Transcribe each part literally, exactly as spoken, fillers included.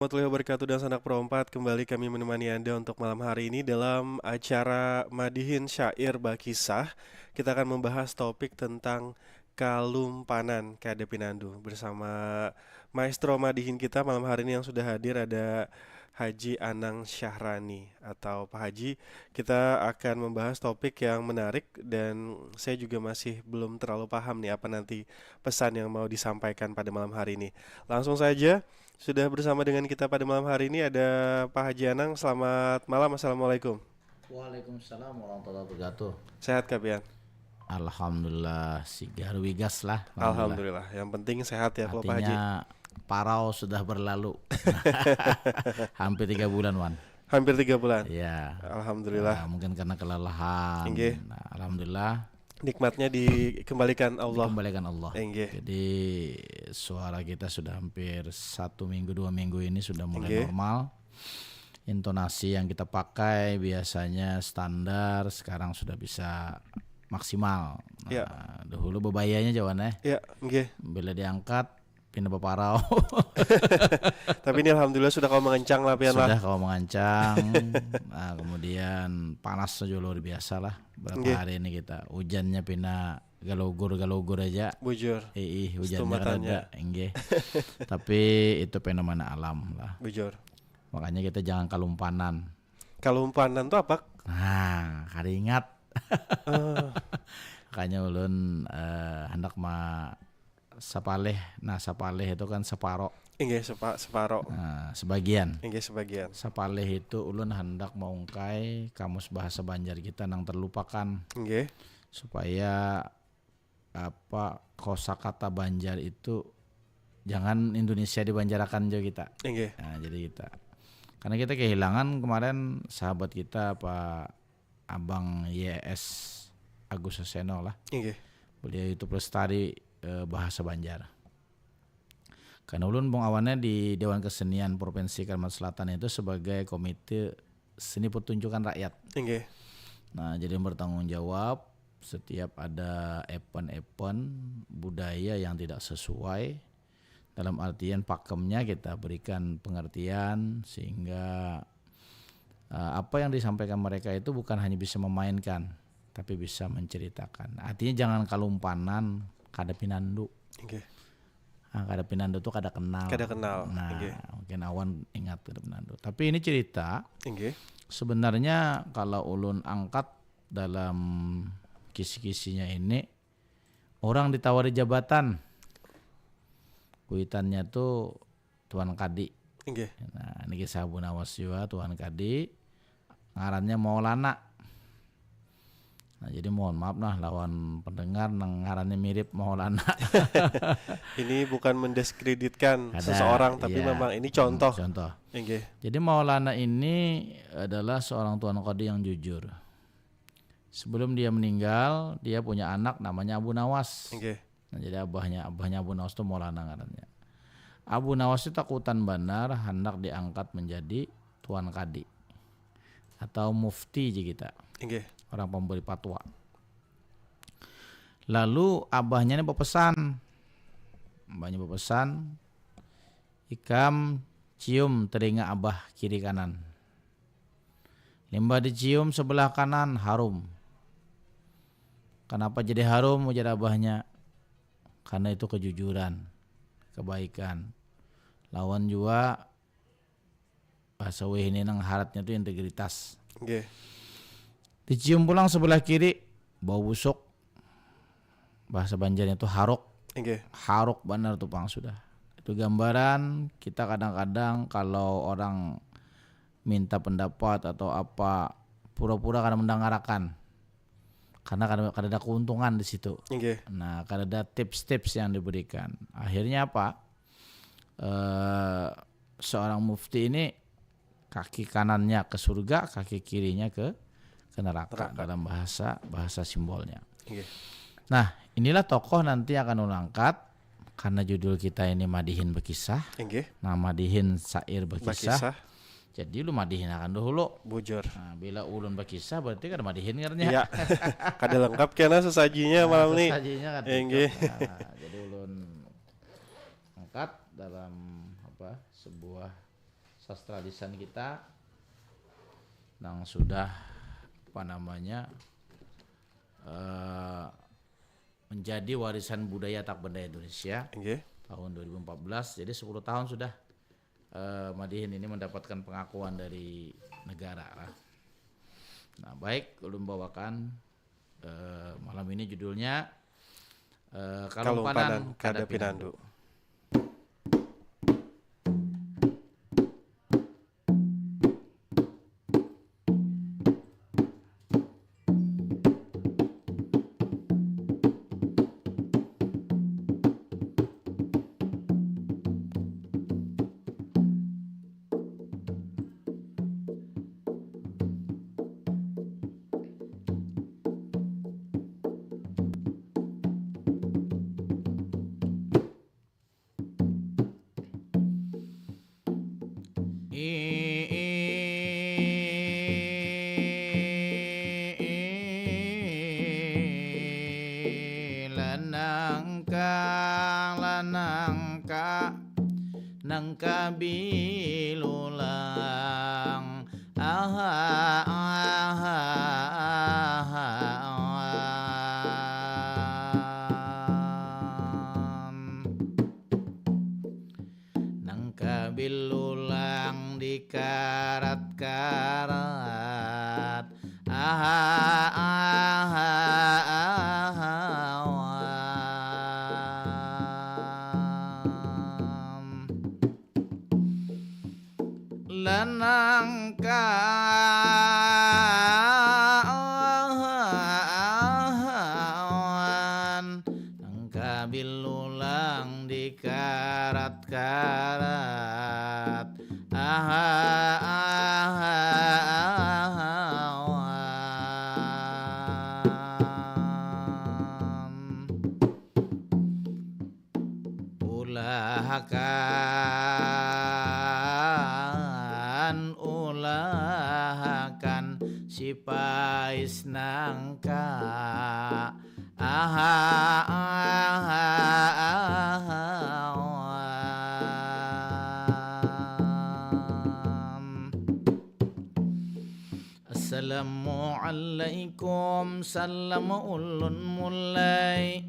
Warahmatullahi wabarakatuh dan sanak perompat, kembali kami menemani Anda untuk malam hari ini dalam acara Madihin Syair Bakisah. Kita akan membahas topik tentang kalumpanan kada pinandu bersama maestro madihin kita malam hari ini yang sudah hadir, ada Haji Anang Syahrani atau Pak Haji. Kita akan membahas topik yang menarik dan saya juga masih belum terlalu paham nih apa nanti pesan yang mau disampaikan pada malam hari ini. Langsung saja, sudah bersama dengan kita pada malam hari ini ada Pak Haji Anang. Selamat malam, assalamualaikum. Waalaikumsalam warahmatullahi wabarakatuh. Sehat kah pian? Alhamdulillah, sigar wigas lah. Alhamdulillah. Yang penting sehat ya kalau Pak Haji. Artinya parau sudah berlalu. Hampir tiga bulan, Wan. Hampir tiga bulan. Ya. Alhamdulillah. Nah, mungkin karena kelelahan. Inggih. Nah, alhamdulillah Nikmatnya dikembalikan Allah. Kembalikan Allah. Inggih. Jadi suara kita sudah hampir satu minggu, dua minggu ini sudah mulai Inggih. Normal. Intonasi yang kita pakai biasanya standar, sekarang sudah bisa maksimal. Nah, Ya. Dahulu bebayanya jawan eh. Ya, nggih. Bila diangkat, pindah beparau. Tapi ini alhamdulillah sudah kawa mengencang lah pian lah. Sudah kawa mengancang. Nah, kemudian panas saja luar biasa lah. Berapa Nggih. Hari ini kita hujannya pina galogur-galogur aja. Bujur. Ih, hujannya Setumatannya. Kada, enggih. Tapi itu fenomena alam lah. Bujur. Makanya kita jangan kalumpanan. Kalumpanan tuh apa? Nah, kada ingat. Eh, Makanya ulun eh, hendak ma sapalih. Nah, sapalih itu kan separo. Inggih sepa, separo. Nah, sebagian. Inggih sebagian. Sapalih itu ulun hendak maungkai kamus bahasa Banjar kita nang terlupakan Inggih. supaya apa kosakata Banjar itu jangan Indonesia dibanjarakan jo kita. Inggih. Nah, jadi kita karena kita kehilangan kemarin sahabat kita Pak Abang Y S Agus Saseno lah. Inggih. Beliau itu pelestari eh, bahasa Banjar. Karena ulun bung awannya di Dewan Kesenian Provinsi Kalimantan Selatan itu sebagai komite seni pertunjukan rakyat. Inggih. Nah, jadi bertanggung jawab setiap ada event-event budaya yang tidak sesuai, dalam artian pakemnya kita berikan pengertian sehingga uh, apa yang disampaikan mereka itu bukan hanya bisa memainkan, tapi bisa menceritakan. Artinya jangan kalumpanan kada pinandu. Inggih. Nah, kada pinandu tuh kada kenal. Kada kenal, Nah, inggih. Mungkin awan ingat kada pinandu. Tapi ini cerita Inggih. sebenarnya kalau ulun angkat dalam kisi-kisinya ini orang ditawari jabatan. Kuitannya tuh Tuan Kadi. Inggih. Nah, ini kisah Abu Nawas juga Tuan Kadi. Ngarannya Maulana. Nah, jadi mohon maaf nah lawan pendengar nang ngarannya mirip Maulana. Ini bukan mendiskreditkan Ada, seseorang tapi iya. Memang ini contoh. Contoh. Inggih. Jadi Maulana ini adalah seorang Tuan Kadi yang jujur. Sebelum dia meninggal, dia punya anak namanya Abu Nawas. Inggih. Nah, jadi abahnya abahnya Abu Nawas itu Maulana ngarannya. Abu Nawas itu takutan banar hendak diangkat menjadi Tuan Kadi atau mufti ji kita, Inggih. Orang pemberi fatwa. Lalu abahnya ini berpesan, abahnya berpesan, ikam cium telinga abah kiri kanan. Limbah dicium sebelah kanan harum. Kenapa jadi harum ujar abahnya? Karena itu kejujuran, kebaikan. Lawan juga bahasa weh ini nang haratnya tuh integritas. Inggih. Dicium pulang sebelah kiri, bau busuk. Bahasa Banjarnya tuh haruk. Inggih. Haruk banar tuh pang sudah. Itu gambaran kita kadang-kadang kalau orang minta pendapat atau apa pura-pura kada mendangarakan. Karena kada, kada ada keuntungan di situ. Inggih. Nah, kada ada tips-tips yang diberikan. Akhirnya apa? Eh seorang mufti ini kaki kanannya ke surga, kaki kirinya ke ke neraka Neraka. Dalam bahasa bahasa simbolnya. Inggih. Nah, inilah tokoh nanti akan ulun angkat karena judul kita ini madihin berkisah. Inggih. Nah, madihin syair berkisah. Bakisah. Jadi lu madihin akan dahulu. Bujur. Nah, bila ulun berkisah berarti kada madihin ngarannya. Iya. Kada lengkap kena sesajinya Nah, malam nih. Sesajinya kan Inggih. Nah, jadi ulun angkat dalam apa sebuah sastra lisan kita nang sudah apa namanya eh, menjadi warisan budaya tak benda Indonesia Nggih. tahun dua ribu empat belas. Jadi sepuluh tahun sudah eh, Madihin ini mendapatkan pengakuan dari negara lah. Nah, baik, ulun bawakan eh, malam ini judulnya eh, Kalumpanan Kalumpanan Kada Kada Pinandu. Pinandu. Lanangka, lanangka, nangka bilulang. Aha, aha, aha. Nangka bilulang di karat-karat. Aha, aha, aha, wan. Lanangka, aha, aha, wan. Nangka bilulang di karat-karat. Aha, aha, aha, wan. Ulahakan, ulahakan, sipais nangka. Aha, aha, aha, wan. Assalamualaikum, salam ulun mulai.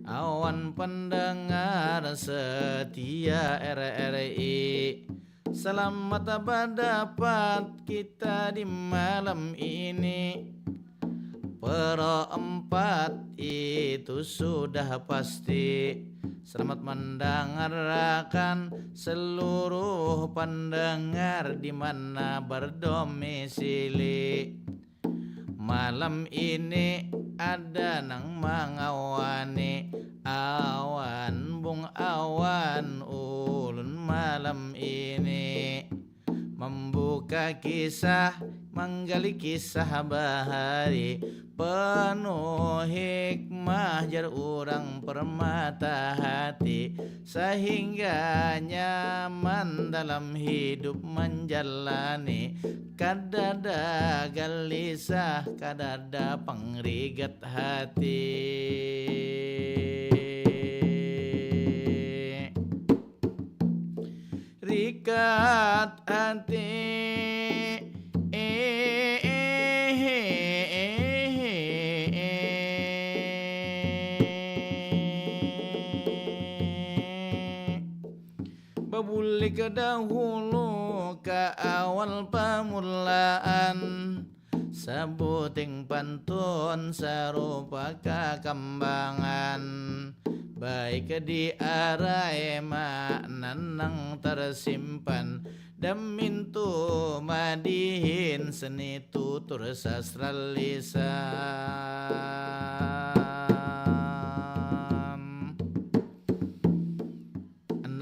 Awan pendengar setia R R I. Selamat berdapat kita di malam ini. Perempat itu sudah pasti. Selamat mendengarkan seluruh pendengar di mana berdomisili. Malam ini ada nang mangawani awan bung awan ulun malam ini. Membuka kisah, menggali kisah bahari. Penuh hikmah jar urang permata hati. Sehingga nyaman dalam hidup menjalani. Kadada gelisah, kadada pengrigat hati. Rigat hati. Babulik dahulu ka awal pamulaan. Sabuting pantun sarupa kakambangan, baik diarai makna nang tersimpan. Damintu madihin seni tutur sastra lisan.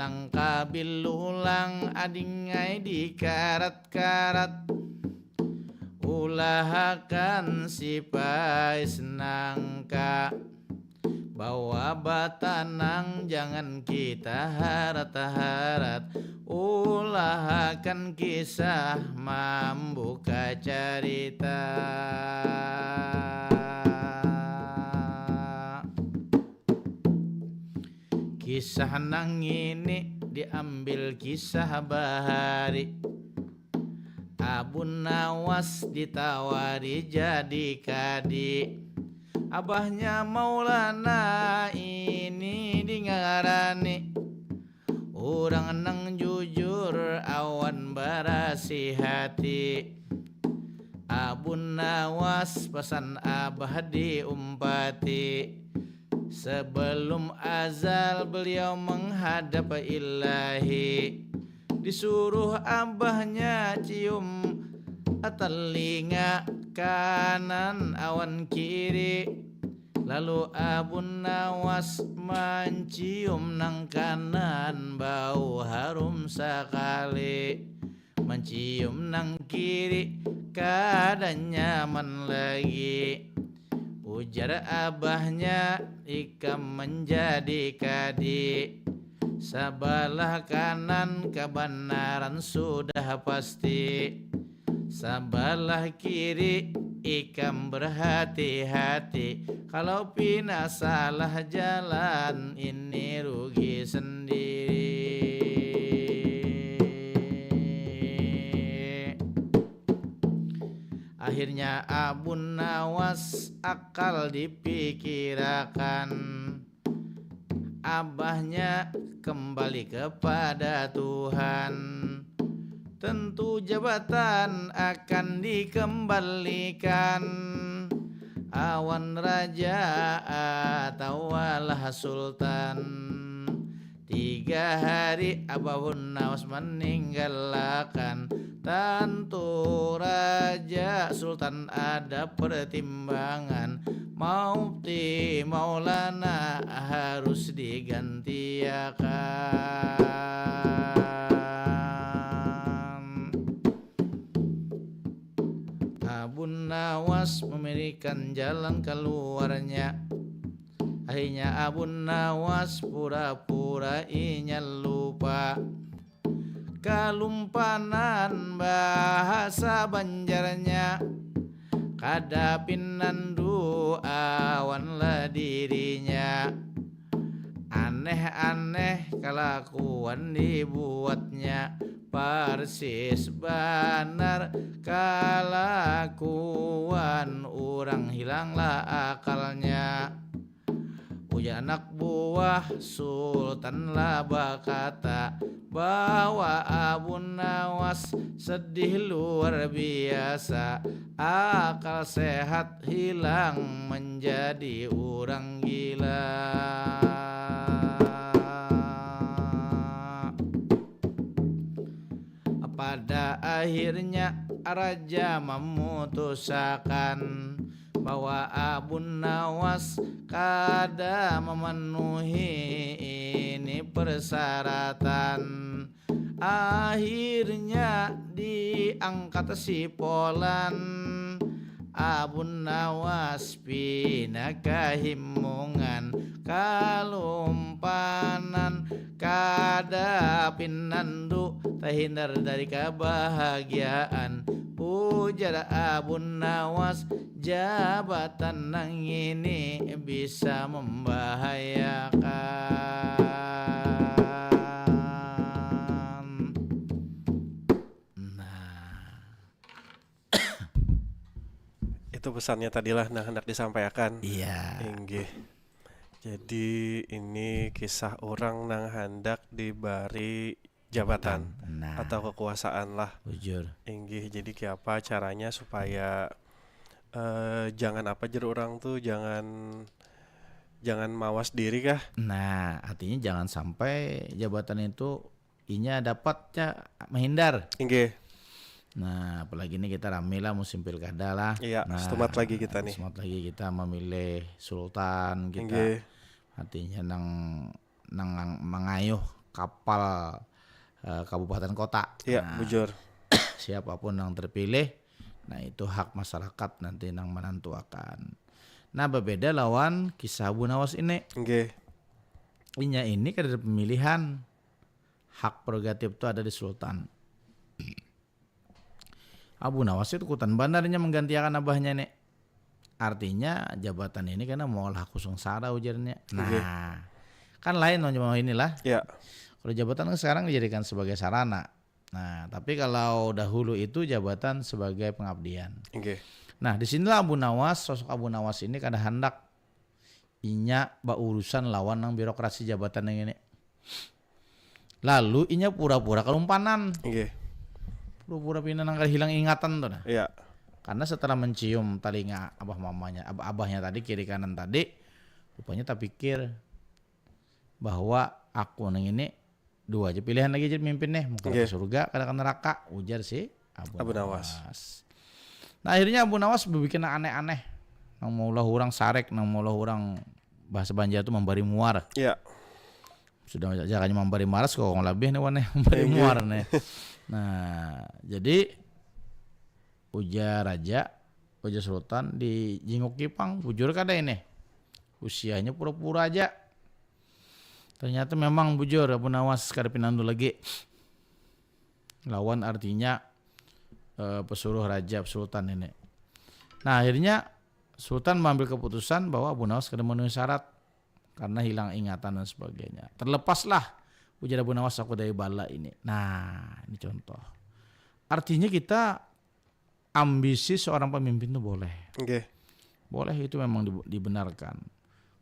Nang kabilulang adingai di karat-karat. Ulahakan sipais nangka. Bawa batanang jangan kita harat-harat. Ulahakan kisah mambuka carita. Kisah nang ini diambil kisah bahari. Abu Nawas ditawari jadi kadi. Abahnya Maulana ini dingarani urang nang jujur awan barasih hati. Abu Nawas pesan abah diumpati. Sebelum azal beliau menghadap ilahi. Disuruh abahnya cium telinga kanan awan kiri. Lalu Abu Nawas mancium nang kanan bau harum sakali. Mancium nang kiri kada nyaman lagi. Ujar abahnya, ikam menjadi kadi. Sabalah kanan kebenaran sudah pasti. Sabalah kiri ikam berhati-hati. Kalau pina salah jalan ini rugi sendiri. Akhirnya Abu Nawas akal dipikirakan. Abahnya kembali kepada Tuhan. Tentu jabatan akan dikembalikan awan raja atawalah sultan. Tiga hari Abah Nawas meninggalkan. Tentu raja sultan ada pertimbangan. Mufti Maulana harus digantiakan. Abu Nawas memilihkan jalan keluarnya. Akhirnya Abu Nawas pura-pura inya lupa. Kalumpanan bahasa Banjarnya. Kada pinandu awan lah dirinya. Aneh-aneh kalakuan dibuatnya. Parsis banar kalakuan urang hilanglah akalnya. Ujar anak buah sultan lah bakata bahwa Abu Nawas sedih luar biasa. Akal sehat hilang menjadi urang gila. Pada akhirnya raja memutusakan bahwa Abu Nawas kada memenuhi ini persyaratan. Akhirnya diangkat sipolan. Abu Nawas pina kahimungan, kalumpanan, kada pinandu, tahindar dari kabahagiaan. Ujar Abu Nawas, jabatan nang ini bisa membahayakan. Nah, Itu pesannya tadilah nang hendak disampaikan. Iya. Inggih. Jadi ini kisah orang nang hendak dibari jabatan Nah, atau kekuasaan lah. Bujur. Inggih, jadi kiapa caranya supaya eh, jangan apa jer orang tuh jangan jangan mawas diri kah? Nah, artinya jangan sampai jabatan itu inya dapatnya menghindar. Inggih. Nah, apalagi ini kita rame lah musim pilkada lah. Iya, Nah, setumat lagi kita nih. Setumat lagi kita memilih sultan kita. Inggih. Artinya nang nang mengayuh kapal eh, kabupaten kota. Iya, Nah, bujur. Siapapun yang terpilih, nah itu hak masyarakat nanti yang menentuakan. Nah, berbeda lawan kisah Abu Nawas ini. Inggih. Inya ini kada ada pemilihan. Hak prerogatif itu ada di sultan. Abu Nawas itu kutan bandarnya menggantikan abahnya nih. Artinya jabatan ini karena mau lah kusung sara ujarnya. Nah, Oke. Kan lain mau inilah. Ya. Kalau jabatan kan sekarang dijadikan sebagai sarana. Nah, tapi kalau dahulu itu jabatan sebagai pengabdian. Inggih. Nah, di sinilah Abu Nawas, sosok Abu Nawas ini kada handak inya baurusan lawan nang birokrasi jabatan yang ini. Lalu inya pura-pura kalumpanan. Inggih. Pura-pura pina nang kada hilang ingatan tuh nah. Iya. Karena setelah mencium talinga abah mamanya, abah-abahnya tadi, kiri kanan tadi, rupanya tapikir bahwa aku nang ini dua aja pilihan lagi jadi mimpin nih, mau kada Oke. ke surga, kada ke neraka, ujar si Abu, Abu Nawas. Nawas. Nah, akhirnya Abu Nawas berpikir nang aneh-aneh, nang maulah orang sarek, nang maulah orang, bahasa Banjar tuh, membari muar. Iya. Sudah, jakanya membari maras kok lebih nih wan nih, membari Iya. Muar nih. Nah, jadi ujar raja, ujar sultan dijinguki pang, bujur kada ini? Usianya pura-pura aja. Ternyata memang bujur, Abu Nawas kada pinandu lagi lawan, artinya, eh, pesuruh raja, sultan ini. Nah, akhirnya sultan mengambil keputusan bahwa Abu Nawas kada memenuhi syarat karena hilang ingatan dan sebagainya. Terlepaslah, ujar Abu Nawas, aku dari bala ini. Nah, ini contoh. Artinya kita, ambisi seorang pemimpin itu boleh. Inggih. Boleh, itu memang di- dibenarkan.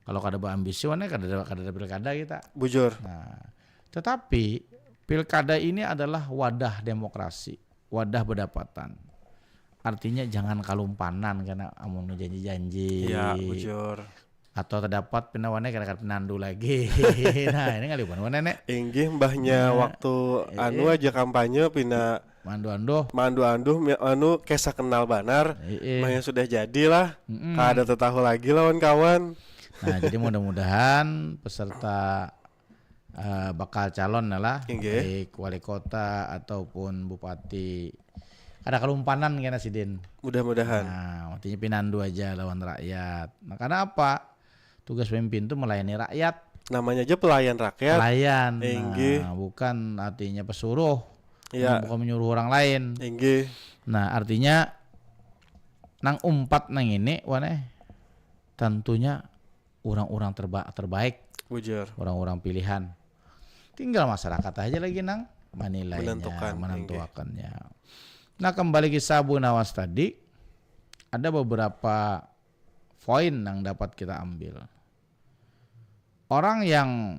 Kalau kada berambisi, wan nih kada ada, kada ada pilkada kita. Bujur. Nah, tetapi pilkada ini adalah wadah demokrasi, wadah berdapatan. Artinya jangan kalumpanan karena amun janji-janji Iya, bujur. Atau terdapat pina wan nih kada pinandu lagi. Nah, ini ngaliban wan nih. Inggih, mbahnya Iya. Waktu Iya. anu aja kampanye pina Mandu-andu. mandu-andu mi- anu kisah kenal banar. Iya. Mbahnya sudah jadilah. Mm-mm. Kada tetahu lagi lawan kawan. Nah, jadi mudah-mudahan peserta, eh, bakal calon lah, Inggih. baik wali kota ataupun bupati, kada kalumpanan kena sidin. Mudah-mudahan. Nah, artinya pinandu aja lawan rakyat. Nah, karena apa? Tugas pemimpin itu melayani rakyat. Namanya aja pelayan rakyat. Pelayan. Inggih. Nah, bukan artinya pesuruh. Iya. Bukan menyuruh orang lain. Inggih. Nah, artinya nang umpat nang ini, wan eh, tentunya orang-orang terba- terbaik, Bujur. orang-orang pilihan. Tinggal masyarakat aja lagi nang menilainya, Menentukan, menentuakannya. Nah, kembali kisah Abu Nawas tadi, ada beberapa poin yang dapat kita ambil. Orang yang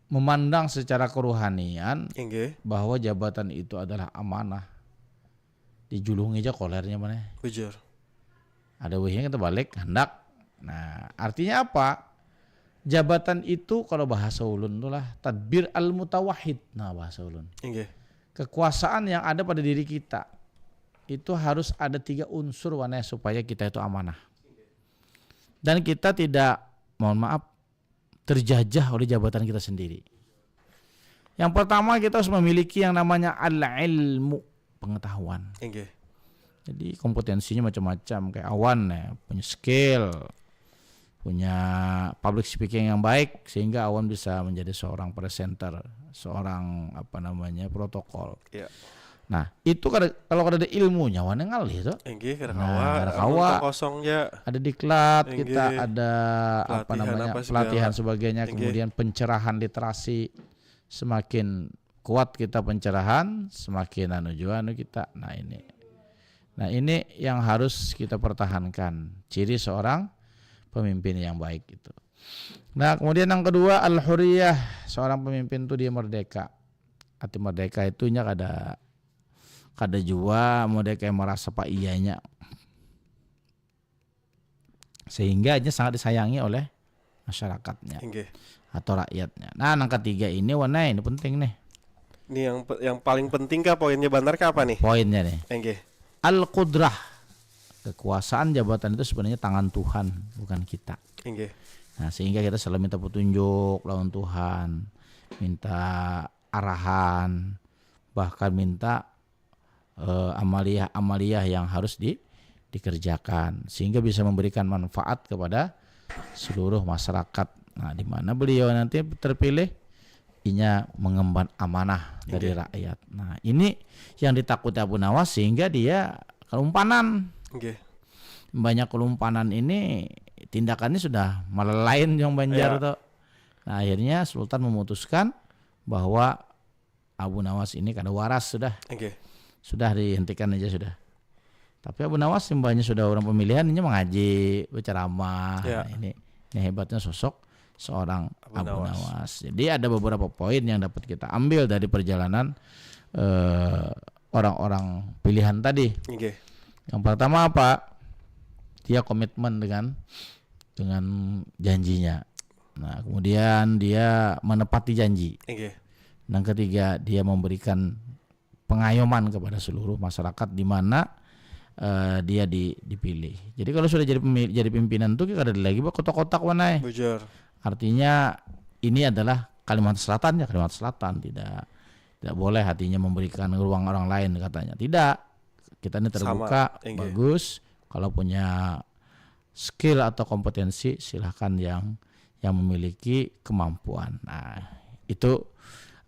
memandang secara kerohanian Inggih. bahwa jabatan itu adalah amanah, dijulungi aja kolernya mana. Bujur. Ada wihnya kita balik, hendak. Nah, artinya apa? Jabatan itu kalau bahasa ulun tuh lah tadbir al-mutawahid. Nah, bahasa ulun. Inggih. Kekuasaan yang ada pada diri kita itu harus ada tiga unsur, wan eh, supaya kita itu amanah. Dan kita tidak, mohon maaf, terjajah oleh jabatan kita sendiri. Yang pertama, kita harus memiliki yang namanya al-ilmu, pengetahuan. Inggih. Jadi kompetensinya macam-macam, kayak awan ya, punya skill, punya public speaking yang baik sehingga awan bisa menjadi seorang presenter, seorang apa namanya, protokol. Iya. Nah, itu kada, kalau kada ada ilmunya, wan ngalih tuh. Inggih, kada Nah, kawa. kada Amun kawa. Kosong ja. Ada diklat, Inggih. kita ada apa Pelatihan namanya, apa segala. Pelatihan sebagainya, Inggih. Kemudian pencerahan literasi, semakin kuat kita pencerahan, semakin anu jua anu kita. Nah, ini. Nah, ini yang harus kita pertahankan. Ciri seorang pemimpin yang baik itu. Nah, kemudian yang kedua, al-huriyah, seorang pemimpin tuh dia merdeka. Arti merdeka itu nya kada, kada jua merdeka yang merasa pak iyanya, sehingga aja sangat disayangi oleh masyarakatnya Inggih. atau rakyatnya. Nah, yang ketiga ini, wan eh, ini penting nih. Ini yang pe- yang paling penting kah, poinnya banar kah apa nih? Poinnya nih. Inggih. Al-qudrah. Kekuasaan, jabatan itu sebenarnya tangan Tuhan, bukan kita. Inggih. Nah, sehingga kita selalu minta petunjuk lawan Tuhan, minta arahan, bahkan minta, eh, amaliah-amaliah yang harus di- dikerjakan sehingga bisa memberikan manfaat kepada seluruh masyarakat. Nah, di mana beliau nanti terpilih, inya mengemban amanah dari Inggih. Rakyat. Nah, ini yang ditakuti Abu Nawas sehingga dia kelumpanan. Inggih. Banyak kelumpanan ini tindakannya sudah malelain jong Banjar Iya. tuh. Nah, akhirnya Sultan memutuskan bahwa Abu Nawas ini kada waras sudah. Oke. Sudah dihentikan aja sudah. Tapi Abu Nawas imbahnya sudah orang pemilihan, inya mengaji, berceramah. Ya. Nah, ini ini hebatnya sosok seorang Abu Abu, Nawas. Nawas. Jadi ada beberapa poin yang dapat kita ambil dari perjalanan eh, orang-orang pilihan tadi. Oke. Yang pertama apa? Dia komitmen dengan dengan janjinya. Nah, kemudian dia menepati janji. Oke. Yang ketiga, dia memberikan pengayoman kepada seluruh masyarakat di mana eh, dia di, dipilih. Jadi kalau sudah jadi pemi- jadi pimpinan tuh kada ada lagi kotak-kotak wanai. Bujur. Artinya ini adalah Kalimantan Selatan ya, Kalimantan Selatan tidak tidak boleh artinya memberikan ruang orang lain katanya. Tidak. Kita ini terbuka, Inggih. Bagus. Kalau punya skill atau kompetensi, silahkan yang yang memiliki kemampuan. Nah, itu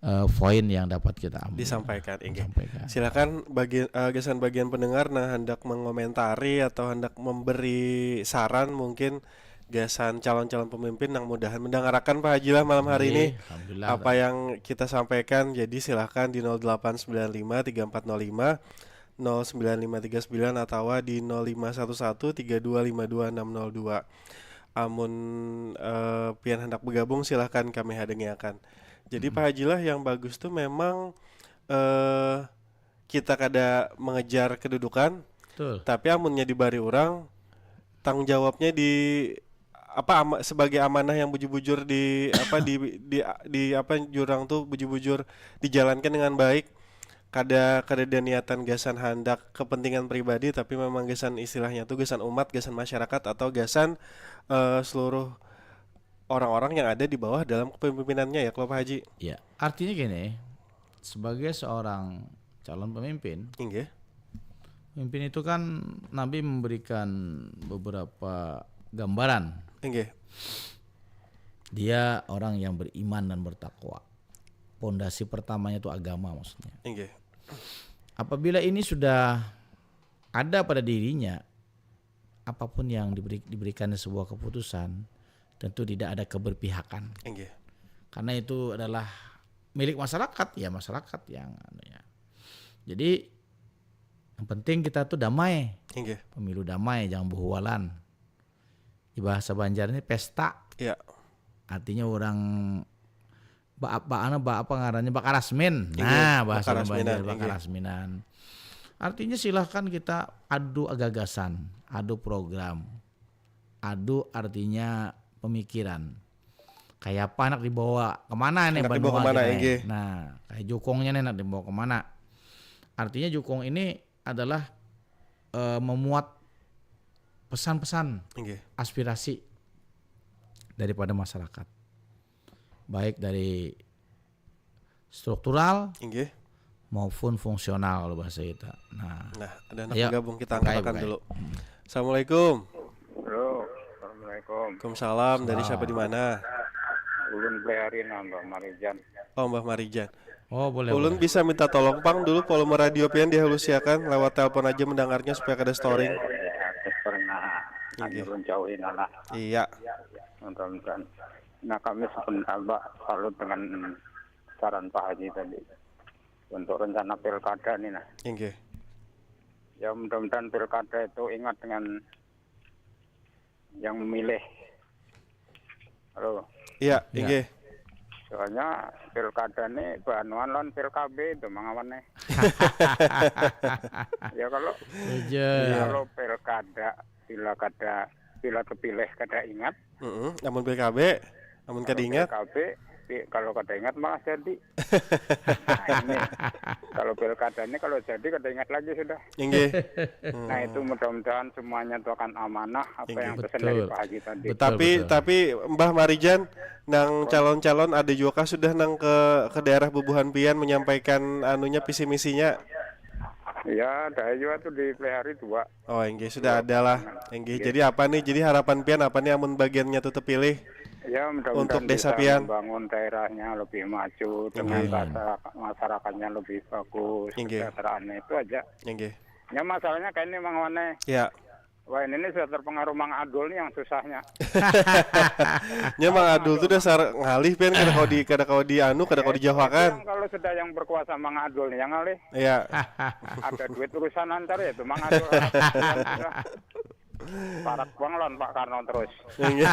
eh, poin yang dapat kita ambil. Disampaikan, inggih. Disampaikan. Silakan bagi eh, gasan bagian pendengar nah hendak mengomentari atau hendak memberi saran mungkin gasan calon-calon pemimpin yang mudahan mendengarakan Pak Haji lah malam hari ini Iya, alhamdulillah. Apa yang kita sampaikan. Jadi silahkan di nol delapan sembilan lima tiga empat nol lima nol sembilan lima tiga sembilan atau di nol lima satu satu tiga dua lima dua enam nol dua. Amun eh, pian hendak bergabung silahkan kami hadangiakan. Jadi Pak Haji lah yang bagus tuh memang eh kita kada mengejar kedudukan, Betul. Tapi amunnya dibari orang tanggung jawabnya di apa ama, sebagai amanah yang bujur-bujur di apa di di di apa jurang tuh bujur-bujur dijalankan dengan baik. Kada kada ada niatan gasan handak kepentingan pribadi tapi memang gasan istilahnya tuh gasan umat, gasan masyarakat atau gasan eh, seluruh orang-orang yang ada di bawah dalam kepemimpinannya ya kalau Pak Haji. Ya, artinya gini, sebagai seorang calon pemimpin, Inggih. pemimpin itu kan Nabi memberikan beberapa gambaran. Inggih. Dia orang yang beriman dan bertakwa. Pondasi pertamanya itu agama maksudnya. Inggih. Apabila ini sudah ada pada dirinya, apapun yang diberi, diberikannya sebuah keputusan, tentu tidak ada keberpihakan. Inggih. Karena itu adalah milik masyarakat, ya masyarakat yang anunya. Jadi yang penting kita tuh damai, Inggih. Pemilu damai, jangan buhualan. Di bahasa Banjar ini pesta. Ya. Artinya orang ba apa ba apa ngarannya bakarasmin. Inggih, Nah, bahasa bakarasminan, Banjar inggih. Bakarasminan. Artinya silahkan kita adu gagasan, adu program, adu artinya pemikiran. Kayak apa nak dibawa kemana nih Nak benua dibawa kemana, kita nih? Inggih. Nah, kayak jukungnya nih nak dibawa kemana? Artinya jukung ini adalah eh, memuat pesan-pesan Inggih. Aspirasi daripada masyarakat, baik dari struktural Inggih. Maupun fungsional kalau bahasa kita. Nah, Nah, ada anak Ayo. Bergabung kita Bukai, angkatkan bukai. Dulu. Assalamualaikum. Halo, assalamualaikum. Waalaikumsalam. Dari siapa di mana? Ulun Plehari nambah Marijan. Oh, Mbah Marijan. Oh, boleh. Ulun Boleh. Bisa minta tolong pang dulu volume radio pian dihalusiakan lewat telepon aja mendengarnya supaya kada storing. Ya, aku pernah Inggih. Hanya ulun jauhin lah. Iya. Mudah-mudahan. Nah, kami sependapat salut dengan saran Pak Haji tadi untuk rencana pilkada nih nah. Inggih. Ya mudah-mudahan pilkada itu ingat dengan yang memilih. Halo. Iya, Iya. inggih. Soalnya pilkada nih banuan lawan pilkab itu mangawan nih. Ya kalau Aja. kalau pilkada bila kada bila kepilih kada ingat. Heeh, amun P K B, amun kada ingat. P K B pi- kalau kada ingat malah jadi. Nah, ini kalau pilkada ini kalau jadi kada ingat lagi sudah. Inggih. Nah itu mudah-mudahan semuanya itu akan amanah apa Inggih. Yang pesan Betul. Dari Pak Haji tadi. Betul, Tapi betul. Tapi Mbah Marijan nang calon-calon ada juga kah sudah nang ke ke daerah bubuhan pian menyampaikan anunya visi misinya? Ya, ada juga tuh di Plehari dua. Oh, inggih sudah ada lah. Inggih. Jadi apa nih? Jadi harapan pian apa nih amun bagiannya tuh terpilih? Ya, mudah-mudahan Untuk desa bisa pian. Membangun daerahnya lebih maju dengan Inggih. masyarakat, masyarakatnya lebih bagus, Inggih. kesejahteraannya itu aja. Inggih. Ya masalahnya kayak ini Mang Wane. Ya. Wah, ini nih sudah terpengaruh Mang Adul nih yang susahnya. Nya Mang Adul tuh dasar ngalih, Pian, kada kawa di, kada kawa di anu, kada kawa dijauhakan. Kalau sudah yang berkuasa Mang Adul nih yang ngalih. Iya. Ada duit urusan antar ya itu Mang Adul. Parak bang lawan Pak Karno terus. Iya.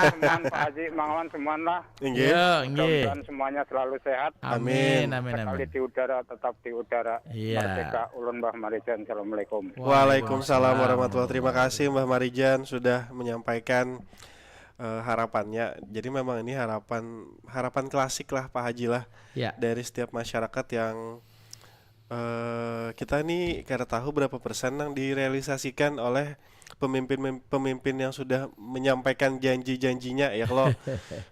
Semuan Pak Haji, Mang Wan semuan lah. Inggih. Ya, inggih. Mudah-mudahan semuanya selalu sehat. Amin, amin, Sekali amin. Di udara tetap di udara. Iya. Merdeka, ulun Bah Marijan. Assalamualaikum. Waalaikumsalam warahmatullahi. Terima kasih Mbah Marijan sudah menyampaikan eh, harapannya. Jadi memang ini harapan, harapan klasik lah Pak Haji lah, Ya. dari setiap masyarakat yang eh, kita nih kada tahu berapa persen yang direalisasikan oleh pemimpin pemimpin yang sudah menyampaikan janji-janjinya ya kalau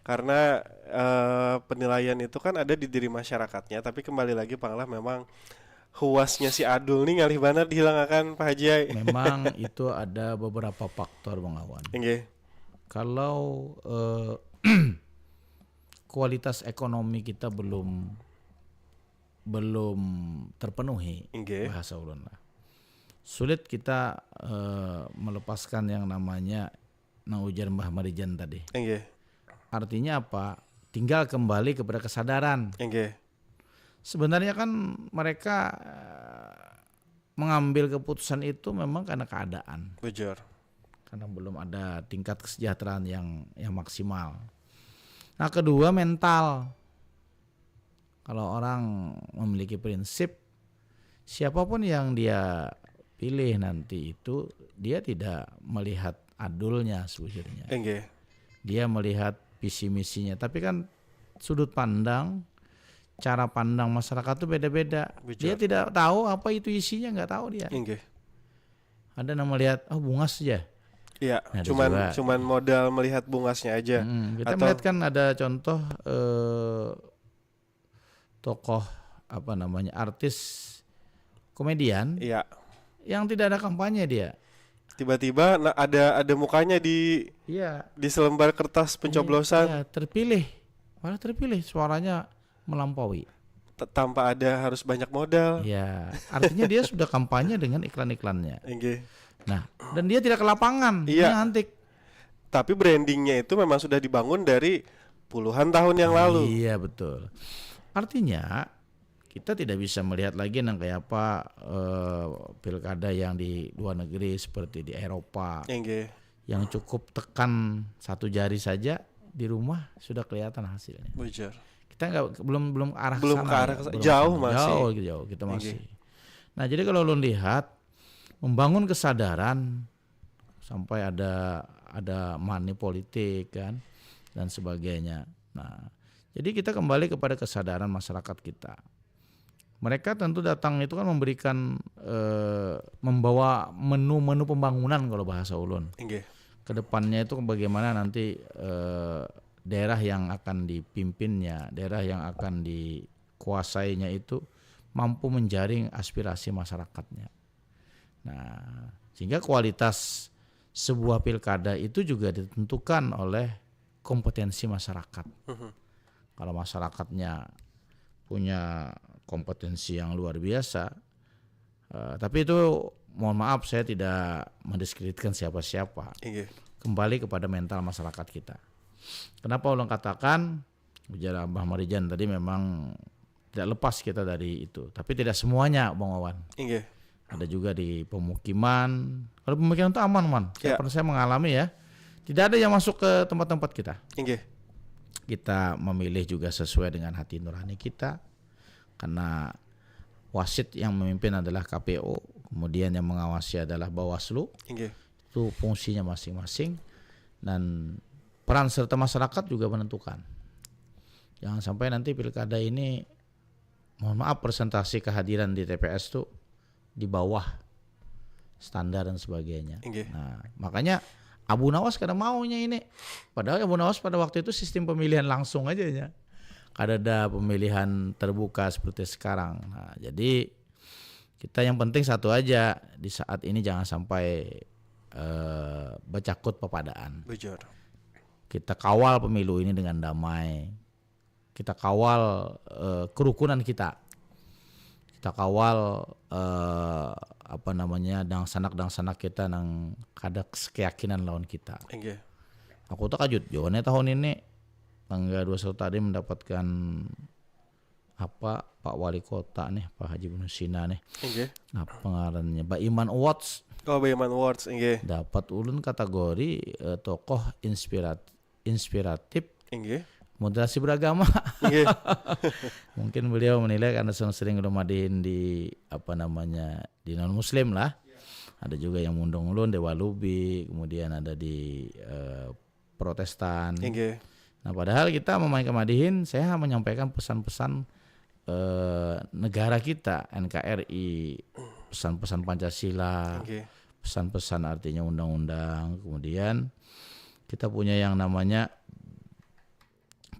karena eh, penilaian itu kan ada di diri masyarakatnya, tapi kembali lagi pang lah memang huasnya si Adul nih ngalih banar dihilangakan Pak Haji ai. Memang itu ada beberapa faktor, Bang Awan. Inggih. Kalau eh, kualitas ekonomi kita belum belum terpenuhi, Inggih. Bahasa ulun lah. Sulit kita eh, melepaskan yang namanya nang ujar Mbah Marijan tadi. Inggih. Artinya apa? Tinggal kembali kepada kesadaran. Inggih. Sebenarnya kan mereka eh, mengambil keputusan itu memang karena keadaan. Bujur. Karena belum ada tingkat kesejahteraan yang yang maksimal. Nah, kedua, mental. Kalau orang memiliki prinsip, siapapun yang dia pilih nanti itu, dia tidak melihat Adulnya sebujurnya. Inggih. Dia melihat visi misinya. Tapi kan sudut pandang, cara pandang masyarakat tuh beda-beda. Bujur. Dia tidak tahu apa itu isinya, nggak tahu dia. Inggih. Ada yang melihat, "Oh, bungas aja." Iya, Ada cuman juga. Cuman modal melihat bungasnya aja. Hmm, kita Atau melihat kan ada contoh eh, tokoh apa namanya, artis komedian Iya. Yang tidak ada kampanye dia. Tiba-tiba nah, ada ada mukanya di Iya. Di selembar kertas pencoblosan. Iya, terpilih. Malah terpilih, suaranya melampaui. T- tanpa ada harus banyak modal. Ya, artinya dia sudah kampanye dengan iklan-iklannya. Inggih. Nah, dan dia tidak ke lapangan. Iya. Dia ngantik. Tapi brandingnya itu memang sudah dibangun dari puluhan tahun yang lalu. Iya, betul. Artinya kita tidak bisa melihat lagi nang kayak apa eh, pilkada yang di luar negeri seperti di Eropa Inggih. Yang cukup tekan satu jari saja di rumah sudah kelihatan hasilnya. Bujur. Kita nggak belum belum arah Belum sana. ke arah Ya, ke sa- belum jauh sana. masih. Jauh jauh kita masih. Nah, jadi kalau ulun lihat membangun kesadaran sampai ada ada money politik kan dan sebagainya. Nah, jadi kita kembali kepada kesadaran masyarakat kita. Mereka tentu datang itu kan memberikan eh, membawa menu-menu pembangunan kalau bahasa ulun. Inggih. Kedepannya itu bagaimana nanti eh, daerah yang akan dipimpinnya, daerah yang akan dikuasainya itu mampu menjaring aspirasi masyarakatnya. Nah, sehingga kualitas sebuah pilkada itu juga ditentukan oleh kompetensi masyarakat. Mhm. Kalau masyarakatnya punya kompetensi yang luar biasa, eh, tapi itu mohon maaf saya tidak mendiskreditkan siapa-siapa. Inggih. Kembali kepada mental masyarakat kita. Kenapa ulun katakan ujar Abah Marijan tadi memang tidak lepas kita dari itu. Tapi tidak semuanya, Bang Wawan. Inggih. Ada juga di pemukiman. Kalau pemukiman itu aman, man. Saya Ya. pernah saya mengalami ya. Tidak ada yang masuk ke tempat-tempat kita. Inggih. Kita memilih juga sesuai dengan hati nurani kita. Karena wasit yang memimpin adalah K P U, kemudian yang mengawasi adalah Bawaslu. Inggih. Itu fungsinya masing-masing dan peran serta masyarakat juga menentukan. Jangan sampai nanti pilkada ini, mohon maaf, presentasi kehadiran di T P S tuh di bawah standar dan sebagainya. Inggih. Nah, makanya Abu Nawas kada maunya ini. Padahal Abu Nawas pada waktu itu sistem pemilihan langsung aja ya. Kada ada pemilihan terbuka seperti sekarang. Nah, jadi kita yang penting satu aja, di saat ini jangan sampai eh, bercakut pepadaan. Bujur. Kita kawal pemilu ini dengan damai. Kita kawal eh, kerukunan kita. Kita kawal eh, apa namanya, dangsanak-dangsanak kita nang kada keyakinan lawan kita. Inggih. Aku takajut jua nih tahun ini, tanggal dua puluh satu tadi mendapatkan apa, Pak Wali Kota nih, Pak Haji Bunusina nih. Inggih. Apa ngarannya? Baiman Awards. Oh, Baiman Awards, inggih. Dapat ulun kategori eh, tokoh inspirat inspiratif Inggih. moderasi beragama. Inggih. Mungkin beliau menilai karena sering, sering ulun madihin di apa namanya, di non muslim lah. Ada juga yang mundung ulun di Walubi, kemudian ada di eh, Protestan. Inggih. Nah, padahal kita memakai madihin, saya menyampaikan pesan-pesan eh, negara kita, N K R I, pesan-pesan Pancasila, Inggih. pesan-pesan artinya undang-undang, kemudian kita punya yang namanya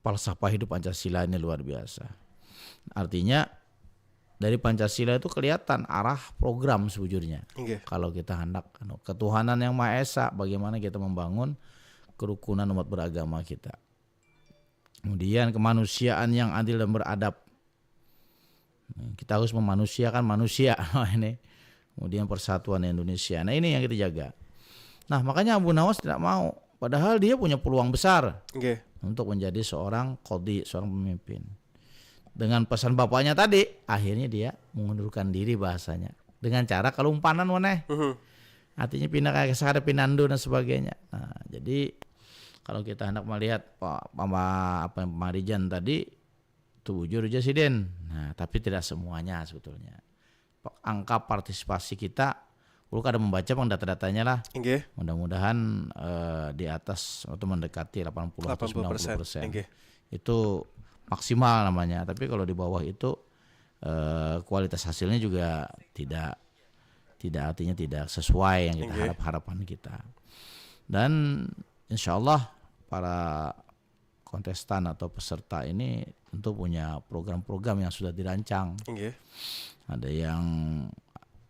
falsafah hidup Pancasila ini luar biasa. Artinya dari Pancasila itu kelihatan arah program sebujurnya. Inggih. Kalau kita hendak anu, ketuhanan yang maha esa, bagaimana kita membangun kerukunan umat beragama kita. Kemudian kemanusiaan yang adil dan beradab. Kita harus memanusiakan manusia ini. Kemudian persatuan Indonesia. Nah, ini yang kita jaga. Nah, makanya Abu Nawas tidak mau. Padahal dia punya peluang besar Inggih. untuk menjadi seorang kodi, seorang pemimpin. Dengan pesan bapaknya tadi, akhirnya dia mengundurkan diri bahasanya. Dengan cara kalumpanan weneh. Mhm. Artinya pindah kayak sekadar pinandu dan sebagainya. Nah, jadi kalau kita hendak melihat pa- pama- apa yang pamarijan tadi, itu bujur aja sih Den. Nah, tapi tidak semuanya sebetulnya. Pa- Angka partisipasi kita, ulun kada membaca pang data-datanya lah. Inggih. Mudah-mudahan eh, di atas atau mendekati delapan puluh atau Delapan puluh persen. sembilan puluh persen. Inggih. Itu maksimal namanya. Tapi kalau di bawah itu eh, kualitas hasilnya juga tidak tidak artinya tidak sesuai yang kita Inggih. harap-harapan kita. Dan insya Allah para kontestan atau peserta ini tentu punya program-program yang sudah dirancang. Inggih. Ada yang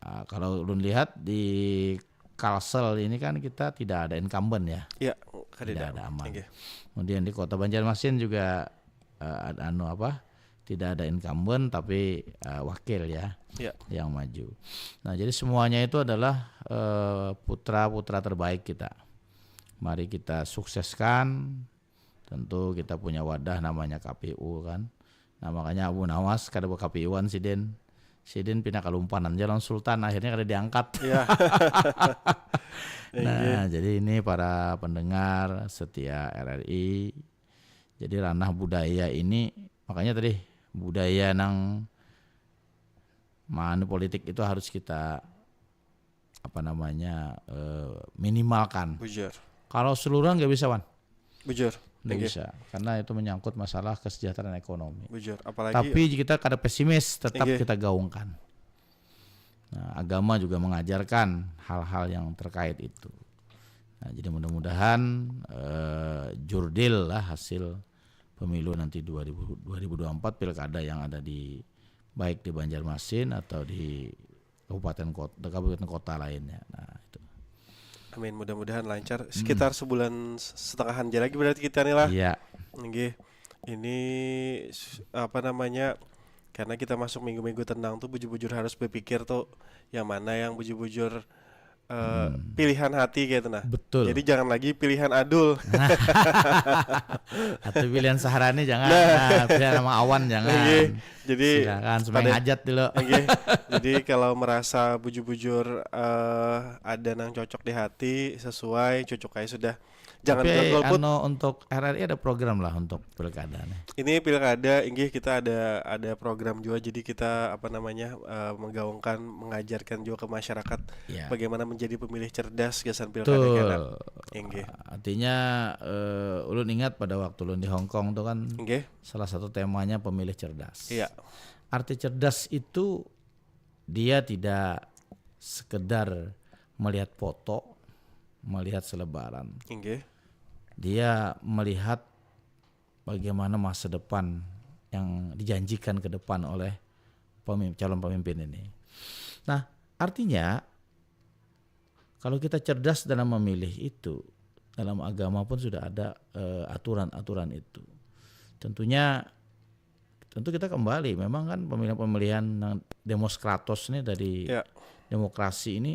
ah, kalau ulun lihat di Kalsel ini kan kita tidak ada incumbent ya. Iya, kada Tidak ada. Ada aman. Inggih. Kemudian di Kota Banjarmasin juga eh, ada anu apa? Tidak ada incumbent tapi eh, wakil ya Iya. yang maju. Nah, jadi semuanya itu adalah eh, putra-putra terbaik kita. Mari kita sukseskan. Tentu kita punya wadah namanya K P U kan. Nah, makanya Abu Nawas kada be-K P U-an sidin. Sidin pindah kalumpanan aja lawan Sultan, akhirnya kada diangkat. Iya. Inggih. Nah, jadi ini para pendengar setia R R I. Jadi ranah budaya ini, makanya tadi budaya nang money politik itu harus kita apa namanya eh, minimalkan. Bujur. Kalau seluruhan nggak bisa, Wan. Bujur. Nggak Inggih. Bisa, karena itu menyangkut masalah kesejahteraan ekonomi. Bujur. Apalagi Tapi kita kada pesimis, tetap Inggih. Kita gaungkan. Nah, agama juga mengajarkan hal-hal yang terkait itu. Nah, jadi mudah-mudahan eh, jurdil lah hasil pemilu nanti dua ribu, dua ribu dua puluh empat, pilkada yang ada di baik di Banjarmasin atau di kabupaten kota, kabupaten kota lainnya. Nah, itu. Amin, mudah-mudahan lancar. Sekitar sebulan s- setengahan aja lagi berarti kita nih lah. Iya. Inggih. Ini s- apa namanya? Karena kita masuk minggu-minggu tenang tuh bujur-bujur harus berpikir tuh yang mana yang bujur-bujur eh, pilihan hati gitu nah. Betul. Jadi jangan lagi pilihan adul. Atau pilihan Sahrani jangan, nah, pilihan sama Awan jangan. Inggih. Jadi Silakan, sembahyang pada- hajat dulu. Inggih. Jadi kalau merasa bujur-bujur eh, ada nang cocok di hati, sesuai, cocok aja sudah. Jangan Tapi golput. Anu, untuk R R I ada program lah untuk pilkada nih. Ini pilkada, inggih, kita ada ada program juga, jadi kita apa namanya eh, menggaungkan, mengajarkan juga ke masyarakat Ya. bagaimana menjadi pemilih cerdas gasan pilkada Betul. kena. Inggih. Artinya eh, ulun ingat pada waktu ulun di Hong Kong tuh kan Inggih. Salah satu temanya pemilih cerdas. Iya. Arti cerdas itu dia tidak sekedar melihat foto, melihat selebaran. Inggih. Dia melihat bagaimana masa depan yang dijanjikan ke depan oleh pemim- calon pemimpin ini. Nah, artinya kalau kita cerdas dalam memilih itu, dalam agama pun sudah ada eh, aturan-aturan itu. Tentunya tentu kita kembali, memang kan pemilihan-pemilihan yang demos kratos nih dari Ya. demokrasi ini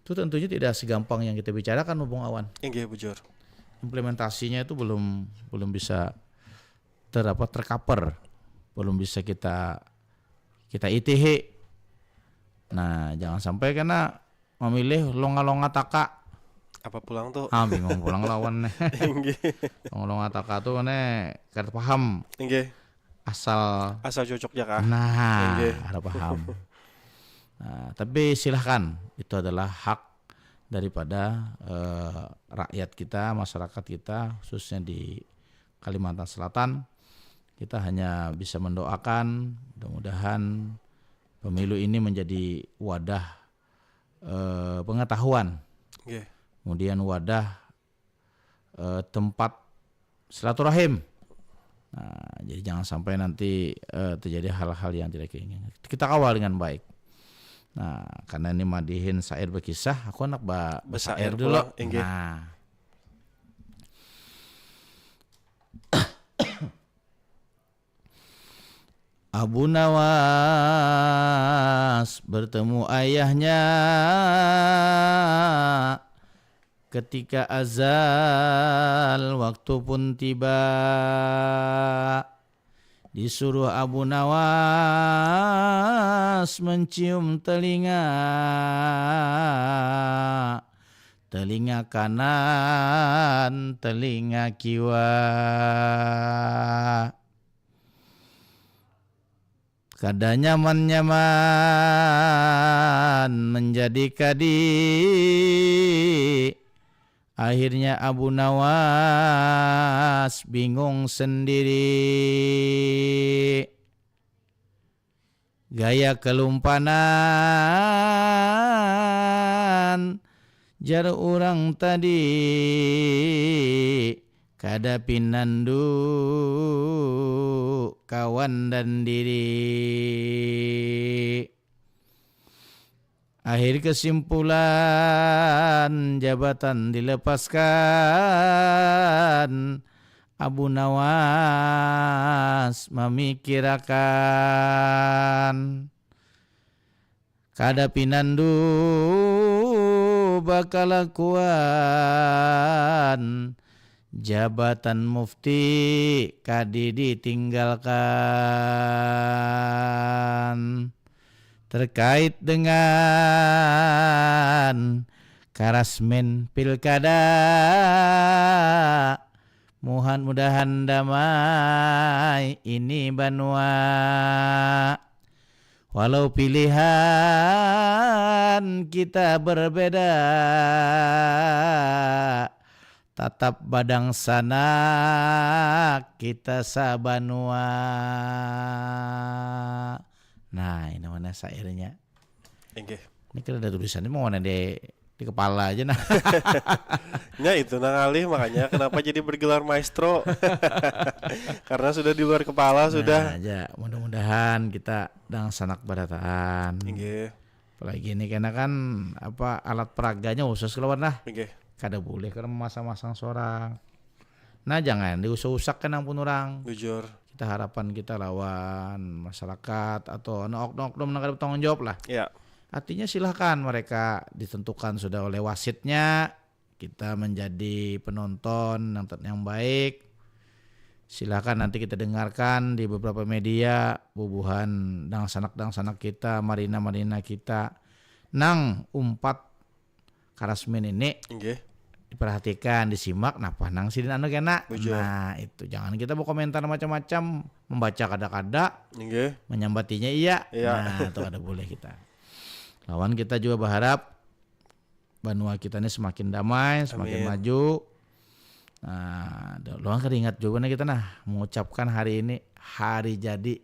itu tentunya tidak segampang yang kita bicarakan, Bung Awan. Inggih, bujur. Implementasinya itu belum belum bisa ter apa tercover, belum bisa kita kita itihi. Nah, jangan sampai kena memilih longa-longa taka. Apa pulang tuh? Ah, bingung pulang lawan nih. Inggih. Longa-longa taka tuh nih kada paham Inggih. asal Asal cocok ya kah? Nah, Inggih. ada paham. Nah, tapi silahkan, itu adalah hak daripada eh, rakyat kita, masyarakat kita, khususnya di Kalimantan Selatan. Kita hanya bisa mendoakan, mudah-mudahan pemilu ini menjadi wadah eh, pengetahuan, Inggih. kemudian wadah eh, tempat silaturahim. Nah, jadi jangan sampai nanti eh, terjadi hal-hal yang tidak keinginan. Kita kawal dengan baik. Nah, karena ini madihin syair berkisah, aku anak ba Besair besair dulu. pulang, inggih. Nah, Abu Nawas bertemu ayahnya ketika azal waktu pun tiba. Disuruh Abu Nawas mencium telinga, telinga kanan, telinga kiwa. Kada nyaman-nyaman menjadi kadi. Akhirnya Abu Nawas bingung sendiri. Gaya kelumpanan, jar urang tadi, kada pinandu kawan dan diri. Akhir kesimpulan, jabatan dilepaskan, Abu Nawas mamikirakan. Kada pinandu bakalakuan, jabatan mufti kadi ditinggalkan. Terkait dengan karasmin pilkada, muhan-mudahan damai ini banua. Walau pilihan kita berbeda, tatap badangsanak kita sabanua. Nah, ini mana syairnya? Inggih. Ini kada ada tulisannya, mau mana di di kepala aja nah. Ya itu nang alih, makanya kenapa jadi bergelar maestro. Karena sudah di luar kepala sudah. Nah, aja mudah-mudahan kita dangsanak barataan. Inggih. Apalagi ini kena kan apa alat peraganya khusus keluar nah. Inggih. Kada boleh karena memasang-masang seorang. Nah, jangan diusak-usak kan ampun orang. Bujur. Kita harapan kita lawan masyarakat atau anu oknum-oknum nang kada bertanggung jawab lah. Ya. Artinya silahkan mereka ditentukan sudah oleh wasitnya. Kita menjadi penonton yang ter- yang baik. Silahkan nanti kita dengarkan di beberapa media bubuhan dangsanak-dangsanak kita, marina-marina kita nang umpat karasmin ini Inggih. diperhatikan, disimak, napa nang sidin anu kena. Bujur. Nah, itu jangan kita berkomentar macam-macam, membaca kada-kada, Inggih. menyambatinya iya. Iya. Nah, itu kada boleh kita. Lawan kita juga berharap banua kita ini semakin damai, semakin Amin. maju. Nah, da- lawan kada ingat juga nih kita nah mengucapkan hari ini hari jadi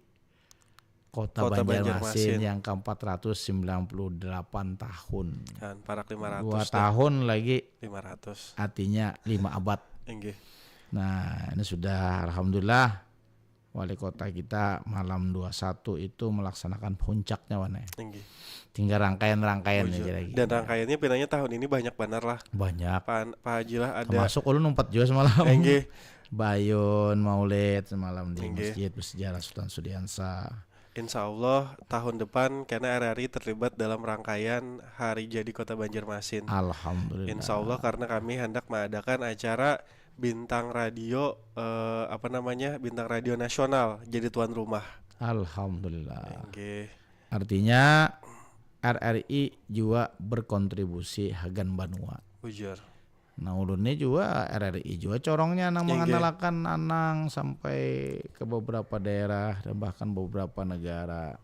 Kota, Kota Banjarmasin, Banjarmasin. Yang ke empat ratus sembilan puluh delapan tahun. Kan parak lima ratus Dua dah. Tahun lagi Lima ratus. Artinya lima abad. Inggih. Nah, ini sudah alhamdulillah wali kota kita malam dua satu itu melaksanakan puncaknya, Wan, ya. Inggih. Tinggal rangkaian-rangkaian Bujur. aja lagi. Dan rangkaiannya pinanya tahun ini banyak banar lah. Banyak. Pak Pak Haji lah ada. Termasuk ulun umpat juga semalam. Inggih. Bayun Maulid semalam di Inggih. Masjid Bersejarah Sultan Sudiansa. Insya Allah tahun depan karena R R I terlibat dalam rangkaian Hari Jadi Kota Banjarmasin. Alhamdulillah. Insya Allah karena kami hendak mengadakan acara bintang radio eh, apa namanya bintang radio nasional jadi tuan rumah. Alhamdulillah. Oke, Artinya R R I juga berkontribusi hagan banua. Bujur. Nah, ulun ni juga R R I juga corongnya nang Inggih. mengandalkan anang sampai ke beberapa daerah dan bahkan beberapa negara.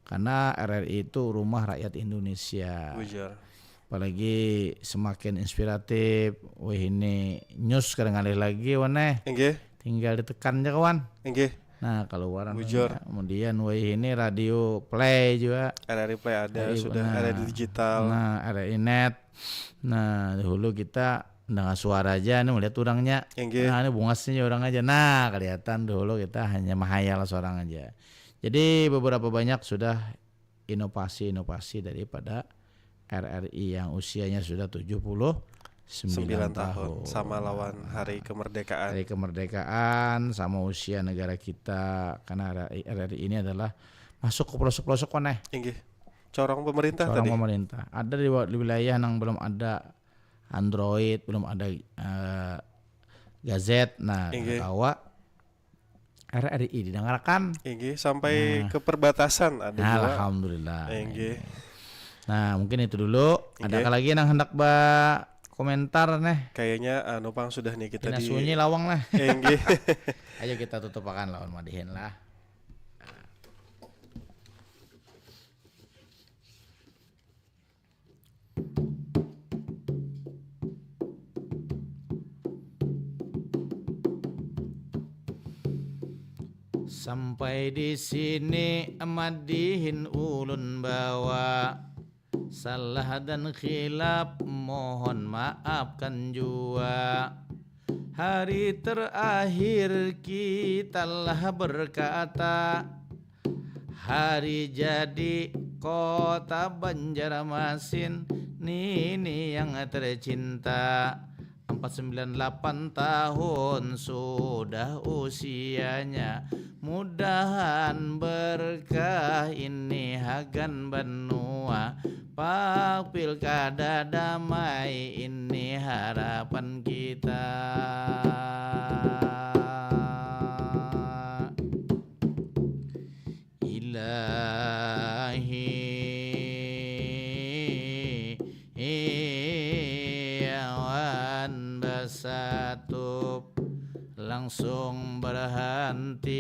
Karena R R I itu rumah rakyat Indonesia. Bujur. Apalagi semakin inspiratif. Wih, ini news kada ngalih lagi wan eh. Inggih, Tinggal ditekan aja kawan. inggih. Nah, keluaran Bujur. Kemudian wih ini radio play juga. R R I Play ada Iya, sudah nah. R R I digital. Nah, R R I Net. Nah, dahulu kita dengar suara aja nih melihat orangnya. Inggih. Nah, ini bungasnya orang aja. Nah, kelihatan dahulu kita hanya menghayal seorang aja. Jadi beberapa banyak sudah inovasi-inovasi daripada R R I yang usianya sudah tujuh puluh sembilan Sembilan tahun tahun. Sama lawan hari kemerdekaan. Hari kemerdekaan sama usia negara kita, karena R R I ini adalah masuk ke pelosok-pelosok wan eh. Inggih. Corong pemerintah Seorang tadi. Pemerintah. Ada di, wa- di wilayah yang belum ada Android, belum ada eh, gazet. Nah, Inggih. Kawa R R I didengarkan. Inggih, sampai ke perbatasan ada juga. Alhamdulillah. Inggih. Nah, mungkin itu dulu. Inggih. Adakah lagi yang hendak ba komentar nih? Kayaknya anu pang sudah nih kita Pina di sunyi lawang lah. Inggih. Ayo kita tutupakan lawan madihin lah. Sampai di sini madihin ulun bawa. Salah dan khilaf mohon maafkan jua. Hari terakhir kitalah berkata, hari jadi kota Banjarmasin, nini yang tercinta. Empat sembilan delapan tahun sudah usianya. Mudahan berkah ini hagan banua. Pak pilkada damai ini harapan kita. Ilahi, iyawan basatup langsung berhenti.